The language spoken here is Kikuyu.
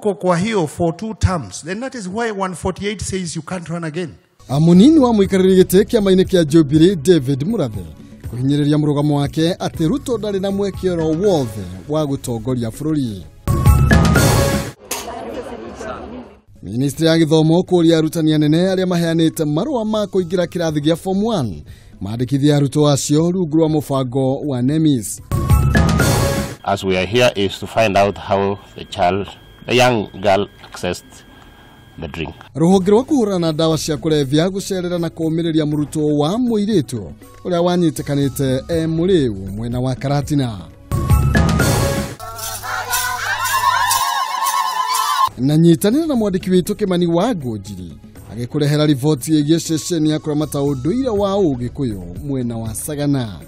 uko kwa hiyo for 2 terms, then that is why 148 says you can't run again. Munini wa muikarĩri gĩtĩ kĩama-inĩ kĩa Jubilee David Murathe kũhinyĩrĩria mũrũgamo wake atĩ Ruto ndarĩ na mweke oro wothe wa gũtongoria bũrũri. Ministry ya gĩthomo kũũria arutani anene arĩa maheanĩte marũa ma kũingĩra kĩrathi gĩa form 1 mandĩkithie arutwo acio rungu rwa mũbango wa NEMIS. As we are here is to find out how the child, the young girl, accessed the drink. Rũhonge rwa kũhũrana na ndawa cia kũrebia gũcerera na kũũmĩrĩria mũrutwo wa mũirĩtu ũrĩa wanyitĩkanĩte e mũrĩu mwena wa Karatina. Na nyitanĩra na mwandĩki witũ Kĩmani wa Ngũnjiri agĩkũrehera riboti ĩgiĩ ceceni ya kũramata ũndũire wa Ũgĩkũyũ mwena wa Sagana.